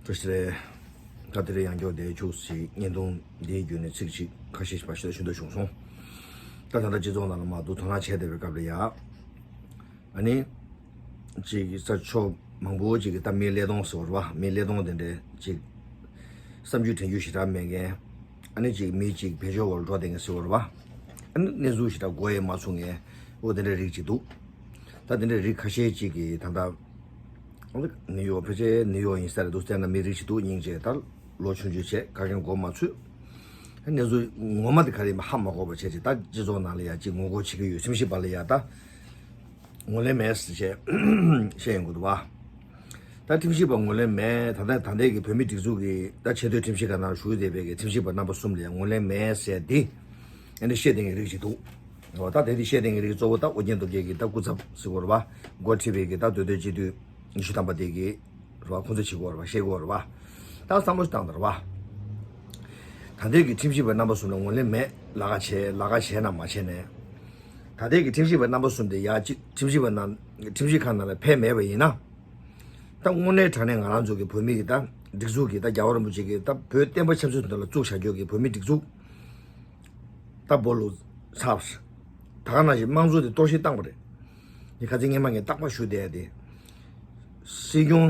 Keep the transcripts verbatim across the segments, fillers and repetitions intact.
བཀྲ་ཤིས་བདེ་ལེགས། ད་དེ་རིང་ཡང་བསྐྱར་དེ་ཕྱོགས་སུ་བརྙན་ཐུང་འདིའི་བརྒྱུད་ནས་ཚིག་ཅིག་ཁ་ཤས་ཤིག་ཕར་ཞུ་ད་ཞུ་འདོད་བྱུང་སོང་། ད་ད་ལྟ་སྤྱི་ཚོགས་ནང་ལ་མར་འདུག་དོ་སྣང་བྱས་བསྡད་པའི་སྐབས་ལ་ཡ། ཨ་ནི། ཅིག་ས་ཕྱོགས་མང་པོ་ཅིག་གི་ད་མི་ཀླད་སྟོང་ཟེར་བ་རེད་བ། མི་ཀླད་སྟོང་དེ་འདྲའི་ཅིག་བསམ་རྒྱུ་དྲན་རྒྱུ་ཞེ་དྲག་མེད་མཁན། ཨ་ནི་ཅིག་མི་ཅིག་བེད་སྤྱོད་འོག་ལ་འགྲོ་བསྡད་མཁན་ཟེར་བ་རེད་བ། ཨ་ནི་གནས་ཚུལ་ཞེ་དྲག་མགོ་ཡང་མ་ཚོས་མཁན། འོ་དེ་འདྲའི་རིགས་ཅིག་འདུག་ད་དེ་འདྲའི་རིགས་ཁ་ཤས་ཅིག་གིས་ད་ལྟ་ནིའུ་ཡོག་ཕལ་ཆེར་ནིའུ་ཡོག་ཡིན་ས་རེད་འདུག་བཙལ་ན་མི་རིགས་ཅིག་འདུག་སྙིང་རྗེ། ད་ལོ་ཆུང་ཆུང་བྱས་ག་གེ་མགོ་མ་ཚོས། གནས་ཚུལ་ངོ་མ་དེ་ག་རེ་ཡིན་པ་ཧ་མ་གོ་བ་བྱས་ཅིག་ད་སྤྱི་ཚོགས་ནང་ལ་ཡ་ཅིག་ངོ་རྒོལ་བྱེད་ཀྱི་ཡོད། ཁྲིམས་ཞིབ་པ་ལ་ཡ་ད་ངོས་ལེན་མེད་ཟེར་བྱས་བཤད་ཡོང་གི་འདུག་བ། ད་ཁྲིམས་ཞིབ་པ་ངོས་ལེན་མེད། ད་ལྟ་ད་ལྟའི་གི་བོད་མིའི་སྒྲིག་འཛུགས་ཀྱི་ད་ཆེས་མཐོའི་ཁྲིམས་ཞིབ་ཁང་ནང་བཞུགས་བསྡད་པའི་གི་ཁྲིམས་ཞིབ་པ་རྣམ་པ་གསུམ་ལ་ཡང་ངོས་ལེན་མེད་ཟེར་འདི་ཨ་ནི་བཤད་བསྡད་མཁན་རིགས་ཅིག་འདུག་འོ་ད་དེ་འདི་བཤད་བསྡད་མཁན་རིགས་གཙོ་བོ་ད་ཨོ་རྒྱན་སྟོབས་རྒྱལ་གྱི་ད་སྐུ་ཚབ་ཟེར་དགོས་རེད་བ། འགོ་ཁྲིད་པའི་གི་ད་མདོ་སྟོད་སྤྱི་འཐུས་ཉི་ཤུ་ཐམ་པ་དེ་གི་རེད་བ། ཁོང་ཚོ་བྱེད་དགོས་རེད་བ། བཤད་དགོས་རེད་བ། ད་བསམ་བློ་ཞིག་བཏང་དང་རེད་བ། ད་ལྟའི་གི་ཁྲིམས་ཞིབ་པ་རྣམ་པ་གསུམ་ལ་ངོས་ལེན་མེད། ལག་ཁ་བྱས་ལག་ཁ་བྱས་ན་མ་བྱས་ནས། ད་ལྟའི་གི་ཁྲིམས་ཞིབ་པ་རྣམ་པ་གསུམ་དེ་ཡ་གཅིག་ཁྲིམས་ཞིབ་པ་ནང་ཁྲིམས་ཞིབ་ཁང་ནང་ལ་ཕེབས་མེད་པ་ཡིན་ན། ད་དངོས་གནས་དྲང་གནས་ང་རང་ཚོ་གི་བོད་མི་གི་ད་སྒྲིག་འཛུགས་ཀྱི་ད་རྒྱལ་བ་རིན་པོ་ཆེ་གི་ད་བོད་བསྟན་པ་ཆབ་སྲིད་དོན་ལ་བཙུགས་བཞག་རྒྱུ་གི་བོད་མི་སྒྲིག་འཛུགས་ད་སྦོ་ལོག་ཚར། ད་ག་ནང་བཞིན་དམངས་གཙོ་དེ་གཏོར་བཤིག་བཏང་བ་རེད། ངས་ཁ་སང་སྔོན་མ་ངས་རྟག་པར་ཞུ་བསྡད་ཡ་དེ། སྲིད་སྐྱོང་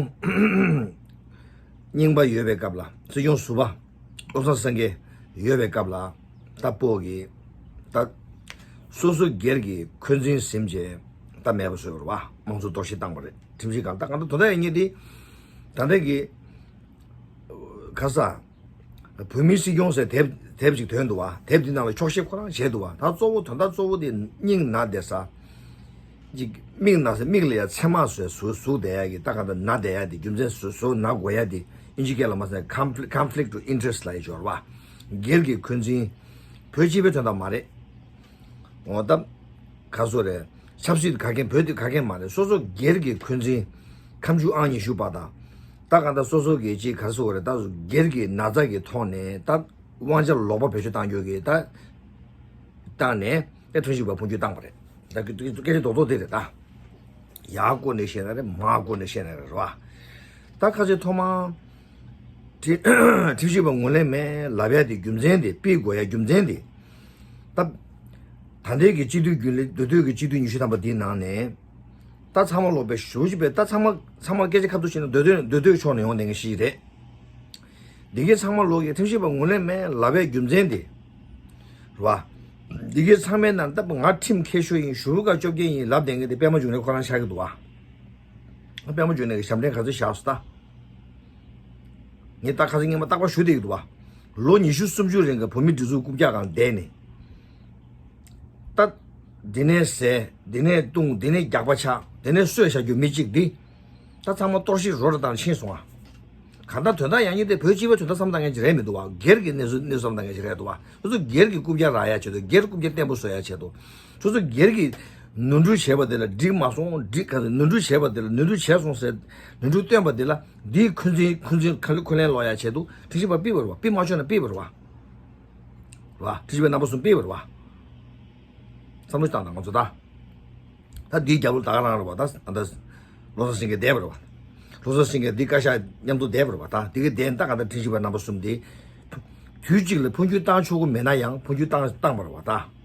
རྙིང་པ་ཡོད་པའི་སྐབས་ལ། སྲིད་སྐྱོང་ཟུར་པ་བློ་བཟང་སེང་གེ་ཡོད་པའི་སྐབས་ལ། ད་སྤོ་གི་ད་སོ་སོ་སྒེར་གྱི་འཁོན་འཛིན་ཟིན་བྱས་ད་མེད་པ་བཟོས་པ་རེད་བ། དམངས་གཙོ་གཏོར་བཤིག་བཏང་བ་རེད། ཁྲིམས་ཞིབ་ཁང་ད་གང་ལྟར་དོ་ད་ཡིན་ངེས་དེ། ད་ལྟ་གི་ཁ་ས། བོད་མིའི་སྲིད་སྐྱོང་ཟེར་དེབ་དེབ་ཅིག་ཐོན་འདུག་བ། དེབ་འདི་ནང་ལ་འཁྱོག་བཤད་ཁོ་རང་བྱས་འདུག་བ། ད་གཙོ་བོ་དོན་དག་གཙོ་བོ་དེ་སྙིང་ན་བསྡད་ས། ཅིག་མིག་ན་ས་མིག་ལ་ཡ་ཚེར་མ་བཟོས་ཟུག་ཟུག་བསྡད་ཡ་གི་ད་ག་ད་ན་བསྡད་ཡ་དེ་རྒྱུ་མཚན་བཟོས་ཟུག་ན་དགོས་ཡ་དེ་ཨིན་ཇི་སྐད་ལ་མ་ཟད་conflict conflict of interest ལ་ཡ་སྦྱོར་བ། སྒེར་གྱི་འཁོན་འཛིན། བོད་སྤྱི་པའི་དོན་དག་མ་རེད། འོ་ད། ག་སོ་རེད། ཆབ་སྲིད་ག་གེ་བོད་དེ་ག་གེ་མ་རེད། སོ་སོ་སྒེར་གྱི་འཁོན་འཛིན། ཁ་མཆུ་ཨང་ཉི་ཤུ་པ་དང་། ད་ག་ད་སོ་སོ་གི་ཅིག་ག་སོ་རེད། ད་སྒེར་གྱི་ན་ཚ་གི་ཐོག་ནས་ད་དབང་ཆ་ལོག་པ་བེད་སྤྱོད་བཏང་རྒྱུ་གི་ད་བཏང་ནས་ཨེ་ཁྲིམས་ཞིབ་པ་འཕོ་འགྱུར་བཏང་བ་རེད། ད་གི་སྐད་ཆ་རྡོག་རྡོག་དེ་རེད་ད། ཡར་བསྐོར་ནས་བཤད་ན་རེད། མར་བསྐོར་ནས་བཤད་ན་རེད། རེད་བ། ད་ཁ་ཆེ་ཐོག་མར་ཁྲི་ཁྲིམས་ཞིབ་པ་ངོས་ལེན་མེད་ལབ་ཡ་དེ་རྒྱུ་མཚན་དེ་དཔེ་དགོས་ཡ་རྒྱུ་མཚན་དེ། ད་ད་ལྟའི་གི་སྤྱི་འཐུས་རྒྱུན་ལས་མདོ་སྟོད་ཀྱི་སྤྱི་འཐུས་ཉི་ཤུ་ཐམ་པ་དེའི་ནང་ནས་ད་ཚང་མ་ལོག་པའི་ཞུ་ཞིག་པའི་ད་ཚང་མ་ཚང་མ་སྐད་ཆ་ཁ་ཐུག་བཤད་ན་མདོ་སྟོད་མདོ་སྟོད་ཕྱོགས་ནས་ཡོང་བསྡད་མཁན་ཞིག་རེད། འདི་གའི་ཚང་མ་ལོག་གི་ཁྲིམས་ཞིབ་པ་ངོས་ལེན་མེད་ལབ་པའི་རྒྱུ་མཚན་དེ། རེད་བ། འདི་གའི་ཚང་མའི་ནང་ད་ང་ཁྲིམས་མཁས་ཤོས་ཡིན། ཞུ་བ་ག་བཅོ་བརྒྱད་ཡིན་ལབ་བསྡད་མཁན་དེ་པད་མ་འབྱུང་གནས་ཁོ་རང་ཆགས་ཀྱི་འདུག་བ། པད་མ་འབྱུང་གནས་ཀྱི་ཞབས་འདྲེན་ག་ཚོད་བཞག་སོང་ད། ངས་ད་ཁ་སང་སྔོན་མ་རྟག་པར་ཞུ་བསྡད་ཀྱི་འདུག་བ། ལོ་ཉི་ཤུ་སུམ་ཅུ་རིང་གི་བོད་མི་སྒྲིག་འཛུགས་རྐུབ་བཀྱག་སྒང་བསྡད་ནས། ད། འདི་ནས་ཟས། འདི་ནས་བཏུང་། འདི་ནས་རྒྱག་པ་ཆགས། འདི་ནས་གསོད་བྱ་རྒྱུ་མི་གཅིག་འདི། ད་ཚང་མ་གཏོར་བཤིག་རོ་ར་བཏང་ཕྱིན་སོང་ཨ། གང་ལྟར་དོན་དག་ཡང་སྙིང་དེ་བོད་སྤྱི་པའི་དོན་དག་བསམ་བཏང་མཁན་ཅིག་རེད་མི་འདུག་བ། སྒེར་གྱི་གནས་ཚུལ་གནས་ཚུལ་བསམ་བཏང་མཁན་ཅིག་རེད་འདུག་བ། སོ་སོ་སྒེར་གྱི་རྐུབ་བཀྱག་རག་ཡ་ཆེད་དུ། སྒེར་རྐུབ་བཀྱག་བརྟན་པོ་བཟོ་ཡ་ཆེད་དུ། སོ་སོ་སྒེར་གྱི་ནོར་འཁྲུལ་བྱས་པ་དེ་ལ་འགྲིག་མ་སོང་། འགྲིག་ག་ནོར་འཁྲུལ་བྱས་པ་དེ་ལ་ནོར་འཁྲུལ་བྱས་སོང་ཟེར་ནོར་འཁྲུལ་བཏོན་པ་དེ་ལ་འདིའི་འཁོན་འཛིན་འཁོན་འཛིན་ག་ལེ་འཁོན་ལན་སློག་ཡ་ཆེད་དུ་ཁྲིམས་ཞིབ་པ་ཕུད་པ་རེད་བ། ཕུད་མ་ཆོག་ན་ཕུད་པ་རེད་བ། རེད་བ། ཁྲིམས་ཞིབ་པའི་རྣམ་པ་གསུམ་ཕུད་པ་རེད་བ། བསམ་བློ་བཏང་དང་ང་ཚོ་ད། ད་འདིའི་རྒྱབ་ལོགས་ད་ག་རང་རེད་བ། ད་ད་བློ་བཟང་སེང་གེ་བསྡད་པ་རེད་བ། བློ་བཟང་སེང་གེ་འདི་བཀའ་ཤག་མཉམ་དུ་བསྡད་པ་རེད་བ། ད་འདི་གི་བསྡད་ད་ག་ད་ཁྲིམས་ཞིབ་པ་རྣམ་པ་གསུམ་དེ། དུས་གཅིག་ལ་འཕོ་འགྱུར་བཏང་ཆོག་གི་མེད་ན་ཡང་འཕོ་འགྱུར་བཏང་བཏང་བ་རེད་བ་ད།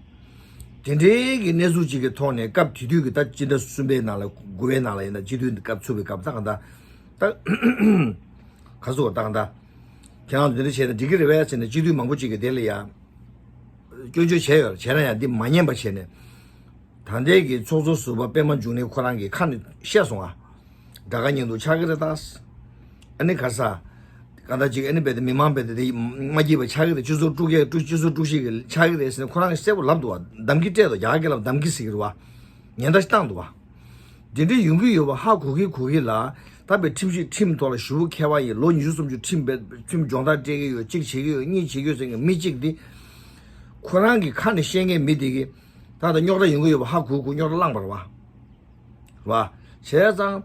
དེ་འདྲའི་གི་གནས་ཚུལ་ཅིག་གི་ཐོག་ནས་སྐབས་དེ་དུས་ཀྱི་ད་སྤྱི་ཟླ་གསུམ་པའི་ནང་ལ་དགུ་པའི་ནང་ལ་ཡིན་ན་སྤྱི་འཐུས་འདི་སྐབས་ཚུགས་པའི་སྐབས་ད་ག་ད། ད། ག་ཟེར་བ་ད་ག་ད། ཁྱེད་རང་འདི་འདྲ་བྱས་ན་འགྲིག་གི་རེད་པས་ཟེར་ནས་སྤྱི་འཐུས་མང་པོ་ཅིག་གིས་དེ་ལ་ཡ། སྐྱོན་བརྗོད་བྱས་ཡོད་རེད། བྱས་ན་ཡང་འདི་མ་ཉན་པ་བྱས་ནས། ད་ལྟའི་གི་ཚོགས་གཙོ་ཟུར་པ་པད་མ་འབྱུང་གནས་ཁོ་རང་གི་ཁ་ནས་བཤད་སོང་ཨ། དགྲ་དགའ་གཉེན་སྡུག་ཆགས་ཀྱི་རེད་ད། ཨ་ནི་ག་ས། ག་ད་ཅིག་ཨ་ནི་རྦད་དེ་མི་མང་རྦད་དེ་དེ་མ་སྐྱིད་པ་ཆགས་ཀྱི་རེད། སྤྱི་ཚོགས་དཀྲུག་ཡ་དཀྲུག་སྤྱི་ཚོགས་དཀྲུག་ཤེས་ཀྱི་ཆགས་ཀྱི་རེད་ཟེར་ནས་ཁོ་རང་གིས་གསལ་པོ་ལབ་འདུག་བ། གདམ་གི་སྤྲད་འདུག་རྒྱ་གར་སྐད་ལ་གདམ་གི་ཟེར་གི་རེད་བ། ཉེན་བརྡ་ཞིག་བཏང་འདུག་བ། འདི་འདྲའི་ཡོང་གི་ཡོད་པ་ཧ་གོ་གི་གོ་གི་ལ། ད་བའི་ཁྲིམས་ཞིབ་ཁྲིམས་ཐོག་ལ་ཞུ་བོ་ཁྱད་པར་ཡིན། ལོ་ཉི་ཤུ་སུམ་ཅུ་ཁྲིམས་པའི་ཁྲིམས་སྦྱོང་བརྡར་སྤྲད་ཀྱི་ཡོད། གཅིག་བྱེད་ཀྱི་ཡོད། གཉིས་བྱེད་ཀྱི་ཡོད་ཟེར་མཁན་མི་གཅིག་འདི། ཁོ་རང་གི་ཁ་ནས་བཤད་མཁན་མི་འདི་གི། ད་ལྟ་རྙོག་དྲ་ཡོང་གི་ཡོད་པ་ཧ་གོ་གོ་རྙོག་དྲ་བསླངས་པ་རེད་བ། རེད་བ། བྱས་ཙང་།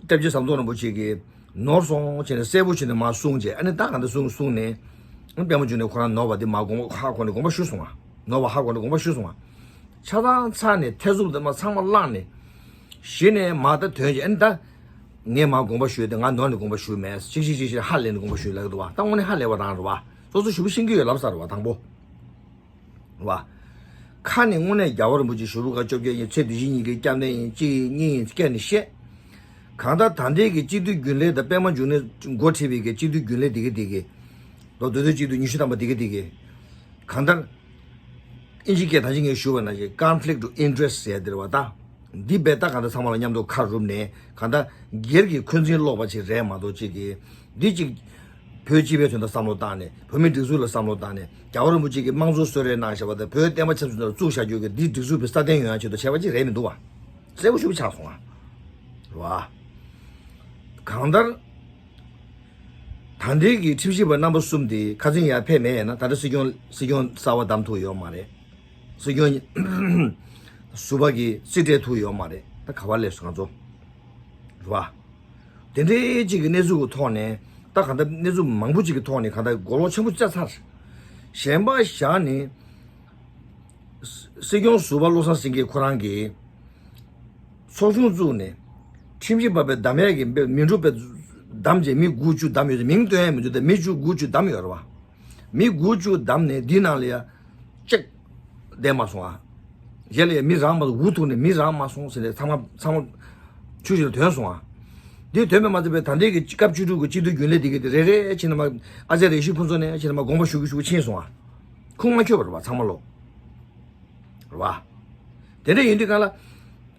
སྐྱབས་རྗེ་ཟམ་གདོང་རིན་པོ་ཆེ་གིས་ནོར་སོང་བྱས་ནས་གསལ་པོ་བྱས་ནས་མར་གསུངས་བྱས། ཨ་ནི་ད་ག་འདྲ་གསུངས་གསུངས་ནས། ཨ་ནི་པད་མ་འབྱུང་གནས་ཁོ་རང་ནོར་བ་འདི་མར་དགོངས་པ་ཧ་གོ་ནས་དགོངས་པ་ཞུས་སོང་བ། ནོར་བ་ཧ་གོ་ནས་དགོངས་པ་ཞུས་སོང་བ། ཆ་ཚང་ཚར་ནས་ཐེ་ཚོམ་དེ་མ་ཚང་མ་བླངས་ནས། གཞི་ནས་མར་ད་ཐོན་བྱས། ཨ་ནི་ད། ངས་མར་དགོངས་པ་ཞུས་ཏེ་ང་ནོར་ནས་དགོངས་པ་ཞུས་མེད། ཅིག་ཅིག་ཅིག་ཅིག་ཧ་ལས་ནས་དགོངས་པ་ཞུས་ལབ་ཀྱི་འདུག་བ། ད་དངོས་གནས་ཧ་ལས་པ་རང་རེད་བ། སོ་སོ་ཞུ་བ་ཤེས་ཀྱི་ཡོད་ལབ་ས་རེད་བ། དང་པོ་རེད་བ། ཁ་ནས་དངོས་གནས་རྒྱལ་བ་རིན་པོ་ཆེ་ཞུ་རུ་ཁ་བཅོ་བརྒྱད་ཡིན། ཚེ་འདི་ཕྱི་གཉིས་ཀྱི་སྐྱབས་གནས་ཡིན། གཅིག་ཡིན་གཉིས་ཡིན་སྐད་ནས་བཤད། གང་ལྟར་ད་ལྟའི་གི་སྤྱི་འཐུས་རྒྱུན་ལས་དང་པད་མ་འབྱུང་གནས་འགོ་ཁྲིད་པའི་གི་སྤྱི་འཐུས་རྒྱུན་ལས་དེ་གི་དེ་གི་ལོ་མདོ་སྟོད་སྤྱི་འཐུས་ཉི་ཤུ་ཐམ་པ་དེ་གི་དེ་གི་གང་ལྟར་ཨིན་ཇི་སྐད་ད་ཅི་ངས་ཞུ་བ་ནང་བཞིན་conflict of interest ཟེར་དེ་རེད་བ། ད་འདི་བས་ད་གང་ལྟར་ཚང་མ་ལ་མཉམ་དུ་ཁ་རུབ་ནས་གང་ལྟར་སྒེར་གྱི་འཁོན་འཛིན་ལོག་པ་ཅིག་རེད་མ་གཏོགས་ཅིག་གི་འདི་ཅིག་བོད་སྤྱི་པའི་དོན་དུ་བསམ་བློ་བཏང་ནས་བོད་མིའི་སྒྲིག་འཛུགས་ལ་བསམ་བློ་བཏང་ནས་རྒྱལ་བ་རིན་པོ་ཆེ་གིས་དམངས་གཙོ་གསོལ་རས་གནང་བཞག་པ་དང་བོད་བསྟན་པ་ཆབ་སྲིད་ལ་བཙུགས་བཞག་རྒྱུ་གི་འདི་སྒྲིག་འཛུགས་པའི་སྲ་བརྟན་ཡོང་ཡ་ཆེད་དུ་བྱས་པ་ཅིག་རེད་མི་འདུག་བ། གསལ་པོ་ཞེ་པོ་ཆགས་སོང་ང་། རེད་བ། གང་ལྟར། ད་ལྟའི་གི་ཁྲིམས་ཞིབ་པ་རྣམ་པ་གསུམ་དེ་ཁ་སང་ཡར་ཕེབས་མེད་ཡིན་ན་ད་ལྟ་སྲིད་སྐྱོང་སྲིད་སྐྱོང་གསར་པ་བདམས་ཐུབ་ཡོད་མ་རེད། སྲིད་སྐྱོང་ཟུར་པ་གི་རྩིས་སྤྲད་ཐུབ་ཡོད་མ་རེད། ད་ག་པར་སླེབས་སོང་ང་ཚོ། རེད་བ། དེ་འདྲའི་གཅིག་གི་གནས་ཚུལ་གྱི་ཐོག་ནས་ད་གང་ལྟར་གནས་ཚུལ་མང་པོ་གཅིག་གི་ཐོག་ནས་གང་ལྟར་གོ་ལོག་ཆེན་པོ་བཅའ་ཚར། གཞན་པ་བཞག་ནས། སྲིད་སྐྱོང་ཟུར་པ་བློ་བཟང་སེང་གེ་ཁོ་རང་གིས་ཚོགས་ཆུང་བཙུགས་ནས་ཁྲིམས་ཞིབ་པ་པའི་བདམས་ཡས་ཀྱི་མི་འགྲོ་པའི་བདམས་བྱས་མི་དགུ་བཅུ་བདམས་ཡོད་ཟེར། མིང་བཏོན་ཡས་མི་འདུག་ད་མི་བཅུ་དགུ་བཅུ་བདམས་ཡོད་རེད་བ། མི་དགུ་བཅུ་བདམས་ནས་འདི་ནང་ལ་ཡ་གཅིག་བསྡད་མ་སོང་ཨ། གཞན་ལ་ཡ་མི་རག་མ་སོང་། འུ་ཐུག་ནས་མི་རག་མ་སོང་ཟེར་ནས་ཚང་མ་ཚང་མ་ཆུ་བཞིར་ཐོན་སོང་ཨ། འདི་ཐོན་པས་མ་ཚད་པའི་ད་ལྟའི་གི་སྐབས་བཅུ་དྲུག་གི་སྤྱི་འཐུས་རྒྱུན་ལས་འདི་གི་རེ་རེ་ཕྱིན་ནས་མ་ཨ་ཙེ་རེ་ཞིག་ཕུན་ཚོགས་ནས་ཕྱིན་ནས་མ་དགོངས་པ་ཞུ་གི་ཞུ་གི་ཕྱིན་སོང་ཨ། ཁུངས་མ་འཁྱོལ་བ་རེད་བ་ཚང་མ་ལོ། རེད་བ། དེ་འདྲ་ཡིན་དུས་གང་ལ།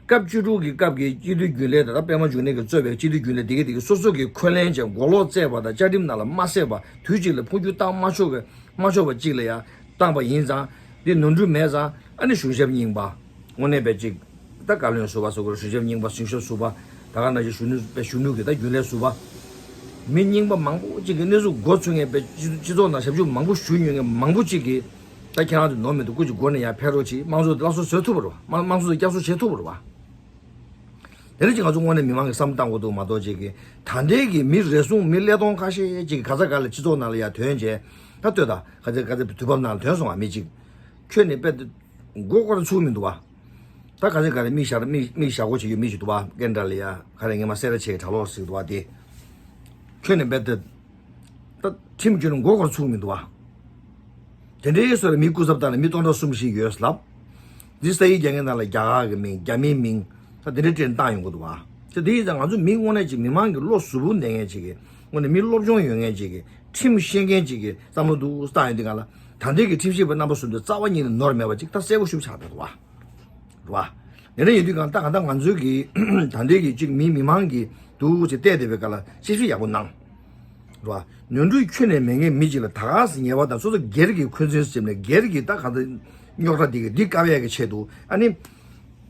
སྐབས་བཅུ་དྲུག་གི་སྐབས་ཀྱི་སྤྱི་འཐུས་རྒྱུན་ལས་དང་པད་མ་འབྱུང་གནས་ཀྱིས་གཙོས་པའི་སྤྱི་འཐུས་རྒྱུན་ལས་དེ་གའི་དེ་གའི་སོ་སོ་གི་འཁོན་ལན་བྱས་མགོ་ལོག་བརྩེགས་པ་དང་བཅའ་ཁྲིམས་ནང་ལ་མ་གསལ་བ་དུས་གཅིག་ལ་འཕོ་འགྱུར་བཏང་མ་ཆོག་གི་མ་ཆོག་པ་གཅིག་ལ་ཡང་བཏང་པ་ཡིན་ཙང་འདི་ནོར་འཁྲུལ་མེད་ཙང་ཨ་ནི་གཞུང་ཞབས་རྙིང་པ་དངོས་གནས་པའི་གཅིག་ད་བཀའ་བློན་ཟུར་པ་སོགས་ཀྱི་གཞུང་ཞབས་རྙིང་པ་གཞུང་ཞབས་ཟུར་པ་ད་ག་ནང་བཞིན་གཞོན་ནུ་པའི་གཞོན་ནུ་གི་ད་རྒྱུན་ལས་ཟུར་པ་མི་རྙིང་པ་མང་པོ་གཅིག་གི་གནས་ཚུལ་མགོ་ཚོས་མཁན་པའི་སྤྱི་སྤྱི་ཚོགས་ནང་ཞབས་ཞུ་མང་པོ་ཞུ་མྱོང་མཁན་མང་པོ་གཅིག་གིས། ད་ཁྱེད་རང་ཚོ་ནོར་མི་འདུག་སྐུ་མཁྱེན་སྒོ་ནས་ཡར་ཕེབས་རོགས་གྱིས། དམངས་གཙོ་སླར་གསོ་བཟོ་ཐུབ་པ་རེད་བ། དམངས་དམངས་གཙོ་བསྐྱར་གསོ་བྱེད་ཐུབ་པ་རེད་བ། དེ་འདྲ་ཅིག་ང་ཚོ་དངོས་གནས་མི་མང་གིས་བསམ་བློ་བཏང་དགོས་འདུག་མ་གཏོགས་ཅིག་གིས་ད་ལྟའི་གི་མི་རེ་ཟུང་མི་ཀླད་སྟོང་ཁ་ཤས་ཅིག་ག་ས་ག་ལ་སྤྱི་ཚོགས་ནང་ལ་ཡར་ཐོན་བྱས་ད་ལྟོས་དང་ག་ཚོད་ག་ཚོད་དུས་བབ་ནང་ལ་ཐོན་སོང་བ་མི་ཅིག་ཁྱོད་ནི་དཔེ་མགོ་སྐོར་ཚུགས་མི་འདུག་བ། ད་ག་ཚོད་ག་རེ་མིག་ཞར་མིག་མིག་ཞར་སྒོ་བྱེད་རྒྱུ་མི་ཅིག་འདུག་བ། ཀན་ཌ་ལ་ཡ་ག་རེ་ངས་མ་སེ་ར་ཆེ་གྲྭ་ལོག་ཟིག་འདུག་བ་དེ། ཁྱོད་ནི་དཔེ་དེ། ད་ཁྲིམས་གྱོད་ནི་མགོ་སྐོར་ཚུགས་མི་འདུག་བ། དེ་འདྲའི་སོ་རེ་མི་སྐུ་ཚབ་དང་ནི་མི་སྟོང་ཕྲག་གསུམ་བཞི་ཡོད་ལབ། འདི་ས་ཡིག་རྒྱག་མཁན་ནང་ལ་རྒྱ་གར་གི་མིང་རྒྱ་མིའི་མིང་ད་དེ་འདྲའི་སྤྲད་ནས་བཏང་ཡོང་གི་འདུག་བ། ད་དེ་ཡིན་ཙང་ང་ཚོ་མི་དངོས་གནས་ཅིག་མི་མང་གི་བློ་གཟུ་བོ་གནས་མཁན་ཅིག་གི་དངོས་གནས་མི་སློབ་སྦྱོང་ཡོད་མཁན་ཅིག་གི་ཁྲིམས་ཤེས་མཁན་ཅིག་གི་བསམ་བློ་འདུག་བཏང་ཡོང་དུས་གང་ལ་ད་ལྟའི་གི་ཁྲིམས་ཞིབ་པ་རྣམ་པ་གསུམ་དེ་རྩ་བ་ཉིད་ནས་ནོར་མེད་པ་ཅིག་ད་གསལ་པོ་ཞིབ་ཆགས་བསྡད་འདུག་བ། རེད་བ། དེ་འདྲ་ཡིན་དུས་གང་ལྟར་གང་ལྟར་ང་ཚོའི་གི་ད་ལྟའི་གི་གཅིག་མི་མི་མང་གི་འདུག་ཅེས་བལྟས་བསྡད་པའི་སྐབས་ལ་དཔྱད་ཞིབ་ཡག་པོ་གནང་། རེད་བ། ནོར་འཁྲུལ་ཁྱོན་ནས་མེད་མཁན་མི་གཅིག་ལ་ད་ག་སེ་ཉེས་པ་དང་སོ་སོ་སྒེར་གྱི་འཁོན་འཛིན་བྱས་ནས་སྒེར་གྱི་ད་གང་ལྟར་རྙོག་དྲ་འདི་གི་འདི་བཀག་ཡས་ཀྱི་ཆེད་དུ་ཨ་ནི།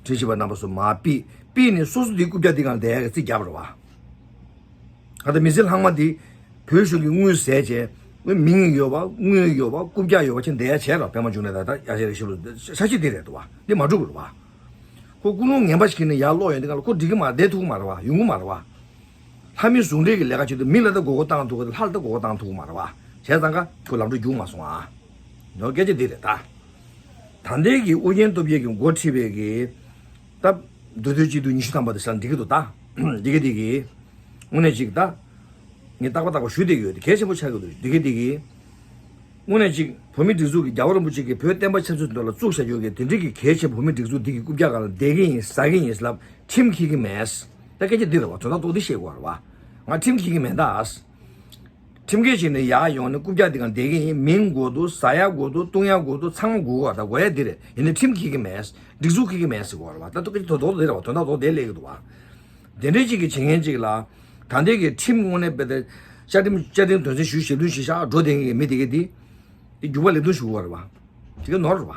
དྲི་ཞིབ་པ་རྣམ་པ་ཚོ་མར་ཕུད་ཕུད་ནས་སོ་སོ་འདི་རྐུབ་བཀྱག་འདི་གང་བསྡད་ཡས་ཀྱི་རྩིས་བརྒྱབ་རེད་བ། ད་ལྟ་མི་ཚེ་ལྷག་མ་འདི་བོད་གཞུང་གི་དངུལ་ཟས་བྱས་དངུལ་མིང་ཡོད་པ་དངུལ་ཡོད་པ་རྐུབ་བཀྱག་ཡོད་པ་ཅིག་བསྡད་ཡ་བྱས་ར་པད་མ་འབྱུང་གནས་དང་ད་ཡ་ཤེས་རེ་ཞིབ་ལ་ཤ་ཤི་འདི་རེད་འདུག་བ། འདི་མ་འགྲུབ་རེད་བ། ཁོ་ཀུན་སློང་ངན་པ་ཞིག་ནས་ཡར་ལོག་ཡོང་དུས་གང་ལ་ཁོ་འགྲིག་གི་མ་རེད། བསྡད་ཐུབ་ཀྱི་མ་རེད་བ། ཡོང་གི་མ་རེད་བ། ལྷ་མི་ཟུང་འབྲེལ་གྱི་ལས་ཀ་བྱེད་དུས་མི་ལ་ད་མགོ་སྐོར་བཏང་ཐུབ་ཀྱི་ལྷ་ལ་ད་མགོ་སྐོར་བཏང་ཐུབ་ཀྱི་མ་རེད་བ། བྱས་ཙང་ཀ་ཁོ་ལམ་འགྲོ་རྒྱུག་མ་སོང་ཨ། ནོར་སྐད་ཆ་འདི་རེད་ད། ད་ལྟའི་གི་ཨུ་རྒྱན་སྟོབས་རྒྱལ་གྱི་འགོ་ཁྲིད་པའི་གི་ད་མདོ་སྟོད་སྤྱི་འཐུས་ཉི་ཤུ་ཐམ་པ་དེ་ས་འགྲིག་གི་འདུག་ད། འགྲིག་གི་འདི་གི་དངོས་གནས་ཅིག་ད། ངས་རྟག་པ་རྟག་པ་ཞུ་བསྡད་ཀྱི་ཡོད་དེ་གལ་ཆེན་པོ་ཆགས་ཀྱི་འདུག་འདི་གི་འདི་གི་དངོས་གནས་ཅིག་བོད་མི་སྒྲིག་འཛུགས་ཀྱི་རྒྱལ་བ་རིན་པོ་ཆེ་གིས་བོད་བསྟན་པ་ཆབ་སྲིད་དོན་ལ་བཙུགས་བཞག་ཡོད་ཀྱི་དེ་འདྲའི་གི་གལ་ཆེན་བོད་མི་སྒྲིག་འཛུགས་འདི་གི་རྐུབ་བཀྱག་སྒང་ལ་བསྡད་ཀྱི་ཡིན་ཟ་གི་ཡིན་ལབ་ཁྲིམས་འཁྱེར་གྱི་མེད། ད་སྐད་ཆ་འདི་རེད་བ། དོན་དག་ཏོག་འདི་བཤད་དགོས་རེད་བ། ང་ཁྲིམས་འཁྱེར་གྱི་མེད་ད། ཁྲིམས་འགལ་བྱས་ནས་ཡར་ཡོང་ནས་རྐུབ་བཀྱག་འདི་གང་བསྡད་ཀྱི་ཡིན། མིང་དགོས་འདུག་ཟ་ཡ་དགོས་འདུག་བཏུང་ཡ་དགོས་འདུག་ཚང་མ་དགོས་གོ་ད་དགོས་ཡ་འདི་རེད། ཡིན་ནའི་ཁྲིམས་འཁྱེར་གྱི་མེད། སྒྲིག་འཛུགས་འཁྱེར་གྱི་མེད་ཟེར་གོ་རེད་བ། ད་ཏོག་ཙམ་དོ་དོ་དེ་རེད་བ། དོན་དག་དོ་དེ་སླེབས་ཀྱི་འདུག་བ། དེ་འདྲའི་ཅིག་གི་བྱེད་མཁན་ཅིག་ལ་ད་ལྟའི་གི་ཁྲིམས་དངོས་གནས་དཔེ་དེ་བཅའ་ཁྲིམས་བཅའ་ཁྲིམས་དོན་ཚན་ཞུ་ཞེ་བདུན་ཞེ་ཤ་འགྲོ་བསྡད་མཁན་གྱི་མི་དེ་གི་དེ་དེ་རྒྱུག་པ་ལེབ་རྡུང་ཞུ་གོ་རེད་བ། དེ་ག་ནོར་རེད་བ།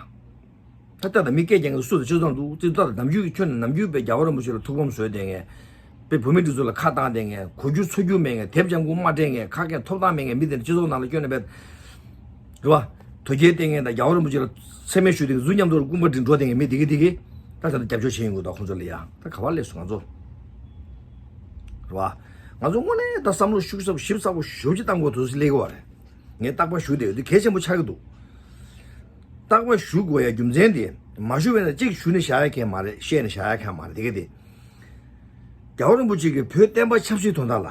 ད་ལྟ་དང་མི་སྐད་རྒྱག་མཁན་སུ་དང་སྤྱི་ཚོགས་འདུག་ཙི་ད་ནམ་རྒྱུན་གྱི་ཁྱོན་ནས་ནམ་རྒྱུན་པའི་རྒྱལ་བ་རིན་པོ་ཆེ་ལ་ཐུགས་ཕམ་བཟོས་བསྡད་མཁན། པའི་བོད་མི་འདི་ཚོ་ལ་ཁ་བཏང་བསྡད་མཁན་གོ་རྒྱུ་ཚོར་རྒྱུ་མེད་མཁན་དེབ་ལྗང་ཁུ་མ་སྤྲད་མཁན་ཁ་སྐད་ཐོབ་ཐང་མེད་མཁན་མི་དེ་འདྲ་སྤྱི་ཚོགས་ནང་ལ་སྐྱོན་ནས་པས། རེད་བ། དོལ་རྒྱལ་བསྟེན་མཁན་དང་རྒྱལ་བ་རིན་པོ་ཆེ་ལ་མཚན་སྨད་ཞུས་ཏེ་གཟུགས་མཉམ་དུ་སྐུ་འབར་འདི་འགྲོ་བསྡད་མཁན་མི་དེ་གི་དེ་གི་ད་ད་ལྟ་རྒྱབ་སྐྱོར་བྱེད་ཡོང་གི་འདུག་ཁོང་ཚོ་ལ་ཡ་ད་ག་བ་སླེབས་སོང་ང་ཚོ། རེད་བ། ང་ཚོ་དངོས་གནས་ད་བསམ་བློ་ཤུགས་ཚབས་ཞིབ་ཚགས་པོ་ཞེ་པོ་ཅིག་བཏང་དགོས་དུས་སུ་སླེབས་ཀྱི་བ་རེད། ངས་རྟག་པར་ཞུ་བསྡད་ཡོད་དེ་གལ་ཆེན་པོ་ཆགས་ཀྱི་འདུག་རྟག་པར་ཞུ་དགོས་ཡ་རྒྱུ་མཚན་དེ་མ་ཞུ་བས་ན་གཅིག་ཞུ་ནས་བཞག་ཡ་མཁན་མ་རེད། བཤད་ནས་བཞག་ཡ་མཁན་མ་རེད་དེ་གི་དེ། རྒྱལ་བ་རིན་པོ་ཆེ་གིས་བོད་བསྟན་པ་ཆབ་སྲིད་དོན་དག་ལ།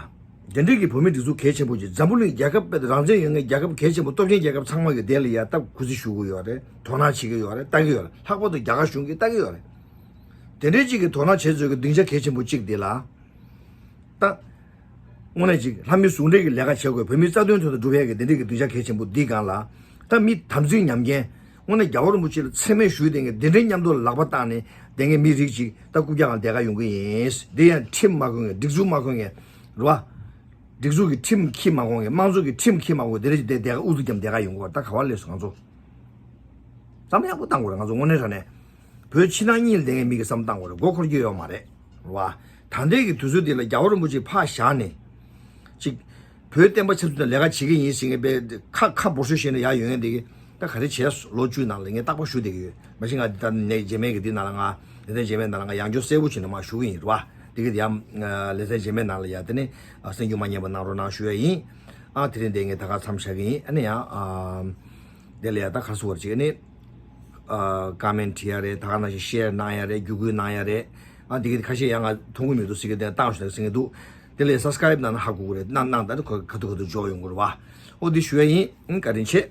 དེ་འདྲའི་གི་བོད་མི་སྒྲིག་འཛུགས་གལ་ཆེན་པོ་ཅིག་འཛམ་བུ་གླིང་རྒྱལ་ཁབ་དཔེ་རང་བཙན་ཡོད་མཁན་རྒྱལ་ཁབ་གལ་ཆེན་པོ་སྟོབས་ཆེན་རྒྱལ་ཁབ་ཚང་མ་གི་དེ་ལ་ཡ་སྟབས་གུས་བརྩི་ཞུ་གི་ཡོད་རེད། དོ་སྣང་བྱེད་ཀྱི་ཡོད་རེད། ལྟ་གི་ཡོད་རེད། ལྷག་པར་དུ་རྒྱ་གར་གཞུང་གིས་ལྟ་གི་ཡོད་རེད། དེ་འདྲའི་ཅིག་གི་དོ་སྣང་བྱེད་ཚོད་ཀྱི་སྡིངས་ཆ་གལ་ཆེན་པོ་གཅིག་དེ་ལ། ད། དངོས་གནས་ཅིག་ལྷ་མི་ཟུང་འབྲེལ་གྱི་ལས་ཀ་བྱེད་དགོས། བོད་མིའི་རྩ་དོན་དོན་དུ་སྒྲུབ་ཡས་ཀྱི་དེ་འདྲའི་གི་སྡིངས་ཆ་གལ་ཆེན་པོ་འདི་སྒང་ལ། ད་མི་དམ་ཚིག་ཉམས་མཁན། དངོས་གནས་རྒྱལ་བ་རིན་པོ་ཆེ་ལ་མཚན་སྨད་ཞུས་བསྡད་མཁན་འདི་འདྲའི་མཉམ་དུ་ལ་ལག་པ་བཏགས་ནས་བསྡད་མཁན་མི་རིགས་ཅིག་ད་རྐུབ་བཀྱག་སྒང་བསྡད་ག་ཡོང་གི་ཡིན། འདི་ཡང་ཁྲིམས་མ་གོན་མཁན། སྒྲིག་འཛུགས་མ་གོན་མཁན། རེད་བ། སྒྲིག་འཛུགས་ཀྱི་ཁྲིམས་ཁྱི་མ་གོན་མཁན། དམངས་གཙོ་གི་ཁྲིམས་ཁྱི་མ་གོན་མཁན་དེ་འདྲ་ཅིག་བསྡད་བསྡད་ག་ཨུ་ཚུགས་བརྒྱབ་བསྡད་ག་ཡོང་གི་བ། ད་ག་བ་སླེབས་སོང་ང་ཚོ། བསམ་བློ་ཡག་པོ་བཏང་དགོས་རེད། ང་ཚོ་དངོས་གནས་དྲང་གནས། བོད་ཕྱི་ནང་གཉིས་ལ་བསྡད་མཁན་མི་གིས་བསམ་བློ་བཏང་དགོས་རེད། མགོ་འཁོར་རྒྱུ་ཡོད་མ་རེད། རེད་བ། ད་ལྟའི་གི་དུས་ཚོད་འདི་ལ་རྒྱལ་བ་རིན་པོ་ཆེ་ཕར་བཞག་ནས། ཅིག་བོད་བསྟན་པ་ཆབ་སྲིད་དང་ལས་ཀ་བྱེད་ཀྱི་ཡིན་ཟེར་མཁན་པས་ཁ་ཁ་འབོར་ཤོས་བཤད་ནས་ཡར་ཡོང་མཁན་དེ་གིས་ད་ག་རེ་བྱས། ལོ་བཅུའི་ནང་ལ་ངས་རྟག་པར་ཞུ་བསྡད་ཀྱི་ཡོད། མ་གཞི་ང་འདི་ད་ནས་རྗེས་མའི་གི་འདི་ནང་ལ་ང་ལེ་ཚན་རྗེས་མའི་ནང་ལ་ང་ཡང་བསྐྱར་གསལ་པོ་བྱས་ནས་མར་ཞུ་གི་ཡིན། རེད་བ། དེ་གི་དེ་ཡང་ལེ་ཚན་རྗེས་མའི་ནང་ལ་ཡ་དེ་ནས་གསན་རྒྱུ་མ་ཉན་པ་གནང་རོགས་གནང་ཞུ་ཡ་ཡིན། ཨ་དེ་རིང་འདི་ངས་ད་ག་མཚམས་བཞག་གི་ཡིན། ཨ་ནི་ཡང་། དེ་ལ་ཡ་ད་ག་རེ་ཟེར་དགོས་རེད། ཅིག་ཨ་ནི། ཀ་མེན་བྲིས་ཡ་རེད། ད་ག་ནང་བཞིན་ཤེར་གནང་ཡ་རེད། བརྒྱུད་སྐུལ་གནང་ཡ་རེད། ཨ་འདི་གི་ཁ་ཤས་ཡང་ང་མཐོང་གི་མི་འདུག་ཟེར་གི་དེ་བཏང་ཞུ་ན་ཟེར་གི་འདུག་དེ་ལས་སབ་སི་ཀ་རེབ་གནང་ན་ཧ་གོ་གི་རེད། གནང་གནང་ད་ནི་ཁ་ཐུག་ཁ་ཐུག་འཇོག་ཡོང་གི་རེད་བ། ཨོ་འདི་ཞུ་ཡ་ཡིན། ཨང་བཀའ་དྲིན་ཆེ།